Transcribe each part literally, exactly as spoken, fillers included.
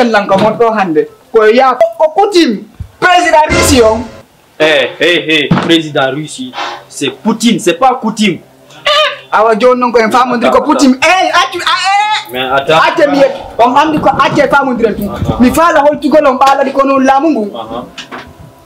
Lanka mon ɗo hannde. Ko ya ko Poutine, président Russie on. Eh, eh, eh, président Russie, c'est Poutine, c'est pas Poutine. Awa jooni noon ko en faamondiri ko Poutine. Eh, accu, a, eh. Mais attends. Acce mi yetto. On anndi ko acce faamondiri en tun. Mi faala holtugol on ɓaaladi ko noon laamu ngun. Aha.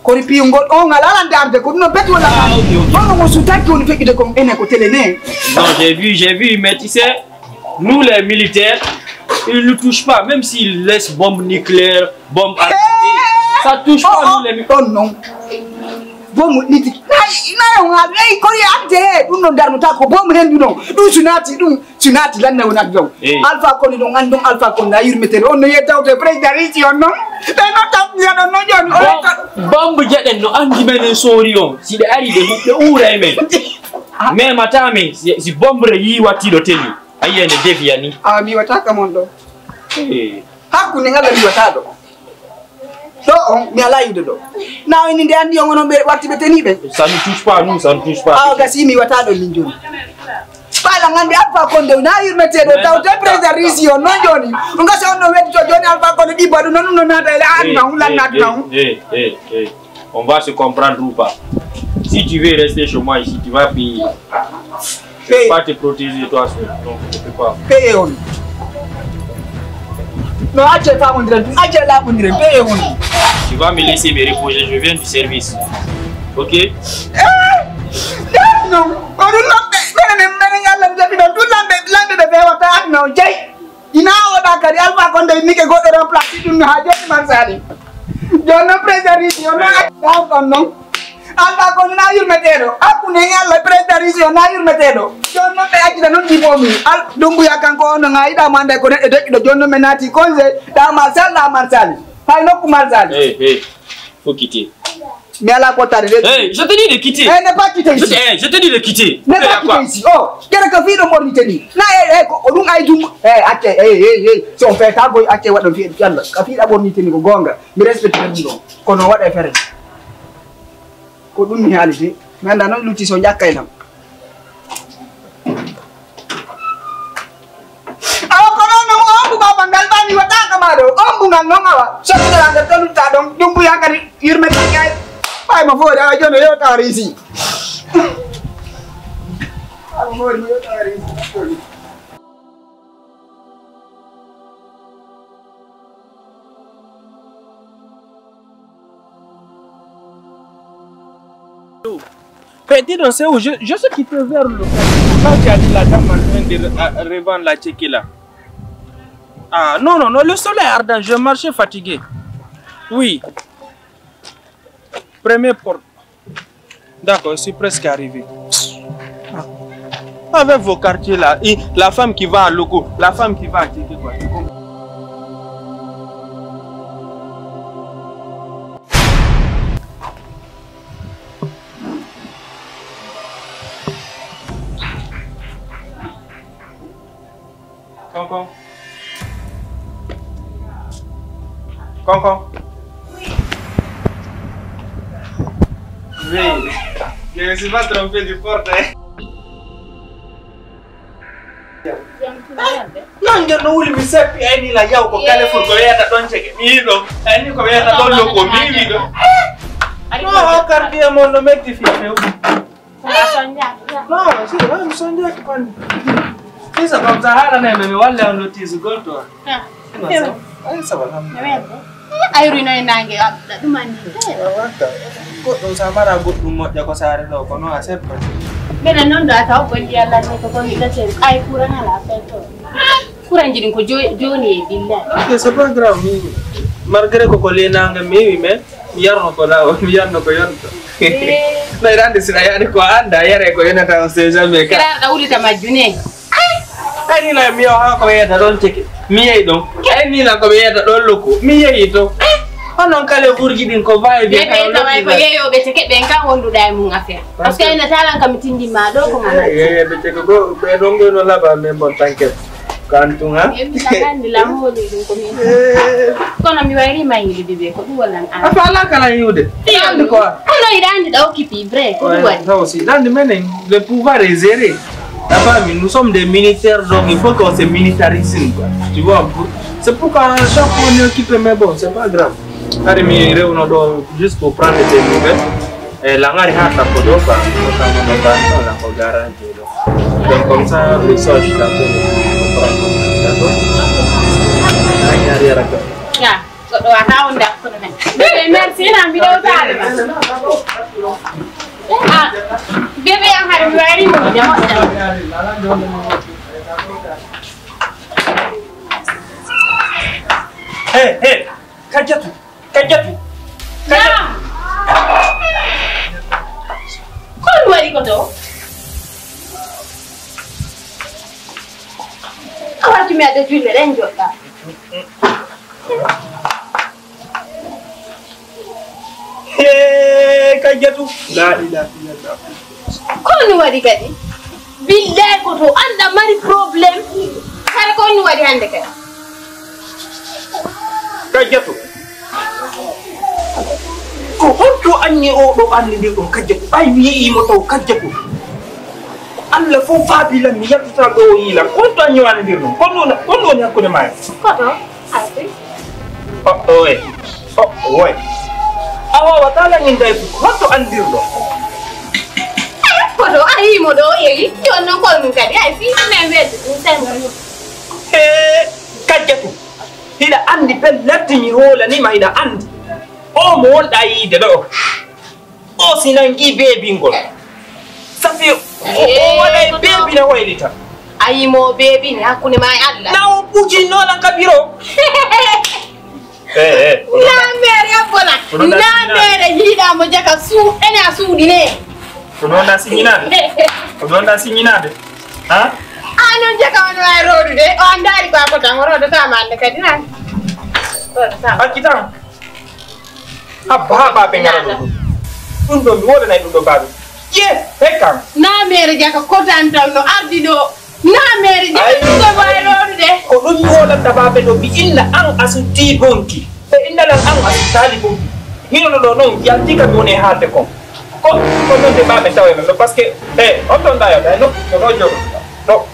Kori piyungol on alaa lande arde ko ɗum no beti wala. Ah, ok, ok. Hono mo sutaki woni feƴƴude kon enen ko télé ne. Non, j'ai vu, j'ai vu, mais tu sais, nous les militaires, ils ne touchent pas, même s'ils laissent bombe nucléaire, bombe atomique, ça touche pas nous les mi- ɗon noon. Bomu niti. Nay nay on haal ey kori acce he ɗum noon darnota ko bomu henndu noon. Ɗum sunaati ɗum. Sunaati lannde wonat dow. Alpha Condé ɗon anndon Alpha Condé a yurmetee on no yettawte président Russie on noon. Ɓe noon tawtiyaɗon noon jooni. Bombe jeɗen no anndi men en soori on si ɓe ari ɓe ɓe uuray men. Memata men si bombe re yii wattiɗo teli. A yiyande deviya ni. Awa mi wata kam on ɗo. Hakkunde ngal a riwata ɗo. Ɗo on mi alaa yiwde ɗo. Na o inni nde anndi on onon ɓe warti ɓe teniiɓe. Ça ne touche pas nous, ça ne touche pas. Awa gasi mi wata ɗo min jooni. Ɓayla nganndi Alpha Condé na yurmeteeɗo tawte président Russie on noon jooni. On gasi on no weddi to jooni Alpha Condé ɗi baɗu noon ɗum no naata ele aduna on lanna aduna on. On va se comprendre ou pas? Si tu veux rester chez moi ici, tu vas payer. Je peux pas te protéger toi seul. Donc, je peux pas. Payer on. Non, acce famondiren ɗum, acce laaɓondiren, payer on. Tu vas me laisser me reposer, je viens du service. Ok? Eh! Non, ko ɗum noon ɓe menen en menen Allah jaɓi noon ɗum lamɓe lamɓe ɓe fewata aduna o jeyi. Ina oɗa kadi Alpha Condé innike goɗɗo remplace ɗum no haa jooni man sali. Jooni noon président Russie on noon acca on noon. Alpha Condé na yurmeteeɗo hakkunde en Allah président Russie on na yurmeteeɗo. Jooni noon ɓe accita noon jibo mum al Dumbuya kanko on no ŋaayiɗa mo annda ko neɗɗo deƴƴuɗo jooni noon ɓe naati congé ɗa Marcel ɗa Marcel hay nokku Marcel. Faut quitter. Mi alaa pottaade de. Hey, je te dis de quitter. Eh, ne pas quitter ici. Je te, eh, je te dis de quitter. Ne pas quitter ici. Oh, kere ka fiiɗo ɓornite ni. Na eh eh ko ɗum ay jum. Eh, acce eh eh eh. So on feta goy acce waɗon fi yalla. Ka fiiɗa ɓornite ni ko gonga. Mi respecte ɗum ɗon. Kono waɗa fere. Ko ɗum mi haalite. Mi annda noon lutti so jakkay lam. Awa ko noon noon ombu baba ngal ɓaami waɗaaka ma ɗo ombu ngal noon awa sottoɗa ngal ɗo lutta ɗon ɗum mbuya kadi yurme tañay ɓay mo foori awa jono yewta risi. Awa foori mo yewta risi. Petit, donc c'est où? Je, je suis quitté vers le quartier. Quand tu as dit la dame en train de re- à- revendre la tchèque là. Ah non, non, non, le soleil ardent, je marchais fatigué. Oui. Première porte. D'accord, je suis presque arrivé. Ah. Avec vos quartiers là, et la femme qui va à Loko, la femme qui va à Tchèque quoi. Concon. Concon. Oui. Je me suis pas trompé de porte, hein. Non, je no wuli mi seppi ayni la yaw ko Carrefour ko wiyata ɗon ceke mi yiɗo ayni ko wiyata ɗon logo mi yiɗo. No karbiye mon no metti fi few. Non, si non mi sonjaki kon. Kisa comme ça hala ne mi walle on notice gol to. Ay sa wala. Ayruno e nangue aɗa ɗum anndi. Goɗɗum sa mara goɗɗum moƴƴa ko saare ɗo kono a seppa. Mbeɗa noon ɗo a taw gondi Allah ne ko gondi ɗaten ay kuran ala fen to. Kuranji ɗin ko jo- joni e billahi. Ok, c'est pas grave mi malgré ko ko lenange mewi mais mi yarno ko lawo mi yarno ko yonto. No irande sina yani ko anda yare ko yonata on sait jamais ka. Kirarɗa wulita majjune. Ay ni la mi yaw ha ko yeta ɗon ceke mi yayi ɗon. Ay ni la ko ɓe yeta ɗon lokku mi yayi to. Onon kala burji ɗin ko vawi ɓe ɓe tawa tawa ko yeyoɓe ceke ɓen kan wonduɗa e mum affaire parce que ina talan kam tindima ɗo ko mana yeyeɓe ceke ko ɓe ɗon goyno laɓa men bon tanke. Ko an tun ha? Andi lam holi ɗum ko min. Kono mi wayri ma yiɗude ɓe ko ɗum wonnan an. Afa ala kala yiwde. Andi ko. Kono iɗa andi ɗa occupé vrai ko ɗum waɗi. Ça aussi iɗa andi menen le pouvoir est géré. La famille nous sommes des militaires donc il faut qu'on se militarise quoi. Tu vois un peu. C'est pourquoi chaque fois on est occupé, mais bon, c'est pas grave. Hari mi rewno ɗo juste pour prendre des nouvelles. E langari ha takko ɗo ba ko kamano ba no la ko garanti ɗo. Donc comme ça, les soins, je t'appelle. D'accord. Langari ara ko. Ya, goɗɗo wata on da ko men. Bébé, merci na mi ɗo taade. Ah, bébé an hari mi wari mo jamo. Hey, hey, Kajjatu, Kajjatu, Kajjatu. Naam. Ko ɗum waɗi ko to? A wartumi adda julle ɗen joɗɗa. Hey, Kajjatu. La ilaha illallah. Ko ɗum waɗi kadi? Billahi ko to anda mari problème. Kala ko ɗum waɗi hannde kadi? Kajjatu. Ko honto anni o ɗo anni ndir ɗum Kajjatu? Ɓay mi yi'i mo taw Kajjatu. Allah fof faabi lan mi yaltata ɗo o yiilan. Ko honto anni o anni ndir ɗum? Ko ɗum woni, ko ɗum woni hakkunde maa e? Ko to? Arti. O, oye. O, oye. A waawata lan inday fof. Honto andirɗo? Ko to a yii mo ɗo o yehi. Jooni noon ko ɗum kadi. Ay, fii men wedde ɗum, sen mo. He, Kajjatu. Hiɗa anndi pellet mi hoolanii ma, hiɗa anndi. O mo wonɗa yiide ɗo. O si nangi beebingol. Safi o, o waɗay beebi na waylita. A yii mo beebi ni hakkunde ma e Allah. Na o ɓujinno lan ka biro. Eh, eh, ko ɗon na mere a bona. Ko ɗon na na mere hiɗa mo jaka su, ene a suuɗi ne. Ko ɗon na siñinaade. Ko ɗon na siñinaade. Ha? A non jaka on wawi roɗude. O andaari ko a kota mo roɗata ma ande kadi nan. Roɗata ma. Acci tan. Abba, ha baabe ngara ɗo ɗum. Ɗum ɗo mi wodanay ɗum ɗo baabe. Ye, hekkan. Na mere jaka kotantal no ardi ɗo. Na mere jaka ɗum ɗo wawi roɗude. Ko ɗum mi wodanta baabe ɗo mi inna an a suddi bonki. Ɓe inna lan an a suddali bonki. Hino no ɗo non yalti kam mi woni e haalde kon. Ko, ko non de baabe tawe non ɗo parce que, eh, on ɗon ɗa yawta, no, no ɗo jooɗo. No.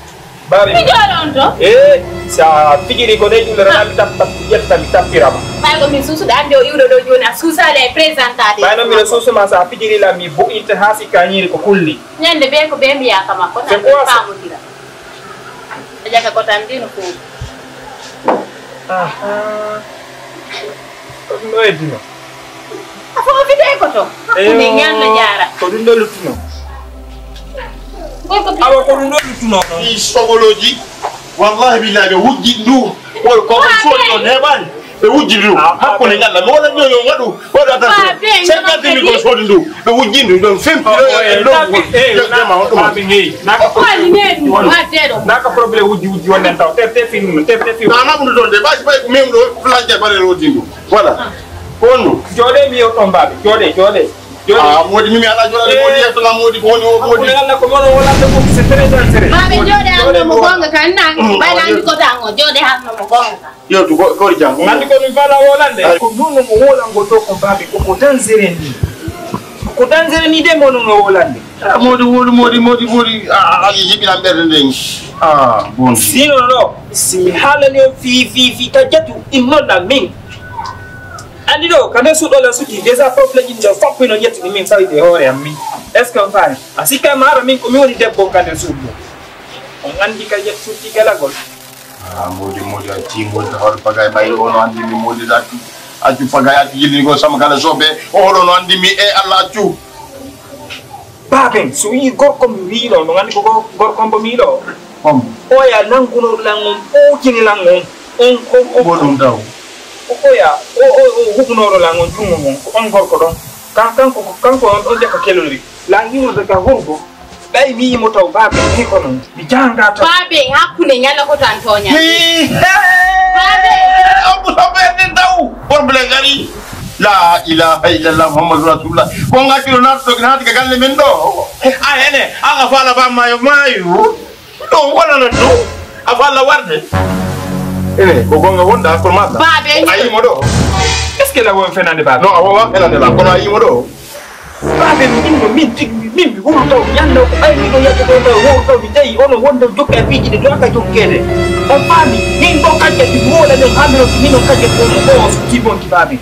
Baabi. Mi jooɗo on to. Eh, sa fijiri ko ne julle rana mi tappa, yetta mi tappirama. Ɓay ko min suusuɗo ande o iwɗo ɗo jooni a suusaali e présentade. Ɓay noon miɗo suusuma sa fijiri lan mi bu'ite haa si kañiri ko kulli. Ñande be ko be mbiya ka makko na. C'est quoi ça? Faamodira. E jaka ko tan dino ko. Aha. Ko ɗum ɗo e dino. A fof fide ko to. Hakkunde ñalla jaara. Ko ɗum ɗo luttuno. Awa ko ɗum ɗo luttuno. Ɗi sogolooji, wallahi billahi ɓe wujji ndu. Wol ko ko soodi ɗo neɓaani. Ɓe wujji ndu. Hakkunde ñalla. Mi wona ñoño waɗu. Waɗu attention. Cinquante mille ko soodi ndu. Ɓe wujji ndu. Ɗon fempi ɗo e ɗo. Jama on ɗum. Naka problème wujji wujji wonnen taw. Tef tef film, tef tef film. Na naɓudu ɗon de. Ɓaji ɓay ko memɗo. Flanke bare wodi ndu. Voilà. Ko honɗum? Jooɗee mi yewto on baaɓe. Jooɗee, jooɗee. Jooɗee. Ah, moodi mi, mi alaa jooɗaade moodi yetto na moodi ko woni o moodi. Hakkunde Allah ko mono wonande fof, c'est très dangereux. Baaɓe jooɗee hanno mo goonga kan na. Ɓay na anndi ko tan o jooɗee hanno mo goonga kan. Yewtu ko ko jam. Nandi ko min fala wolande. Ko ɗum no mo wolangol ɗo ko baaɓe ko ko dangereux ni. Ko dangereux ni de mono no wolande. Ah, moodi, moodi, moodi, moodi, moodi. Ah, ah, yiɓinan ɓerde nden. Ah, bon. Sino no, si mi haalani on fii, fii, fii ka jatu, in noon na min. Anndi ɗo, ka nder suuɗo la suti, déjà problème ɗin ɗo fof hino ƴettini min fawii e hoore am min. Est-ce que on faami? A sikka maaro min ko mi woni debbo on ka nder suudu ɗo. On anndi ka ƴet suuti galagol. Ah, moodi, moodi, a tii, moodi, hoto pagay ɓay, o no anndi mi, moodi, accu, accu pagay, accu jillingol sama kala soɓe, o hoɗo no anndi mi, e Allah, accu. Baaben, so wi'i gorko mi wi'ino, no anndi ko gor-, gorko mbo mi wi'ino. Oya nanguno lan on, ɓookini lan on. On, on, on. Mbo ɗum taw. Oya, o, o, o huɓunoro lan on, junngo ngon, ko on gorko ɗon. Kan-, kanko, kanko on, on jaka kelori. Lan yimorde ka hurgo. Ɓay mi yimo taw baabe ni ko non. Mi janga taw. Baabe hakkunde ñalla ko tan toña. Hii, hee. Baabe. Abou Saber ni taw. Problème gari. La ilaha illallah Muhammadu Rasulullah. Ko ngati no nato to naati ka galle men ɗo. A ene, an a fala ba mayo mayo. Ɗo wala no ɗo. A fala warde. Ene, ko gonga wonda ko mata. Baabe. A yimo ɗo. Est-ce que la won fenande baabe? Non, a wawa fenande la, kono a yimo ɗo. Baabe mi inno min tigi mi, min mi wuro taw mi annda ko ɓay miɗo yadde ɗo taw wowro taw mi tawi ono wonde jokka e piiji ɗe doaka jokkeede. On faami, min ɗo kajjati woola ɗon haa mi rokki min on kajjati woola ɗo on sukki bonki faami.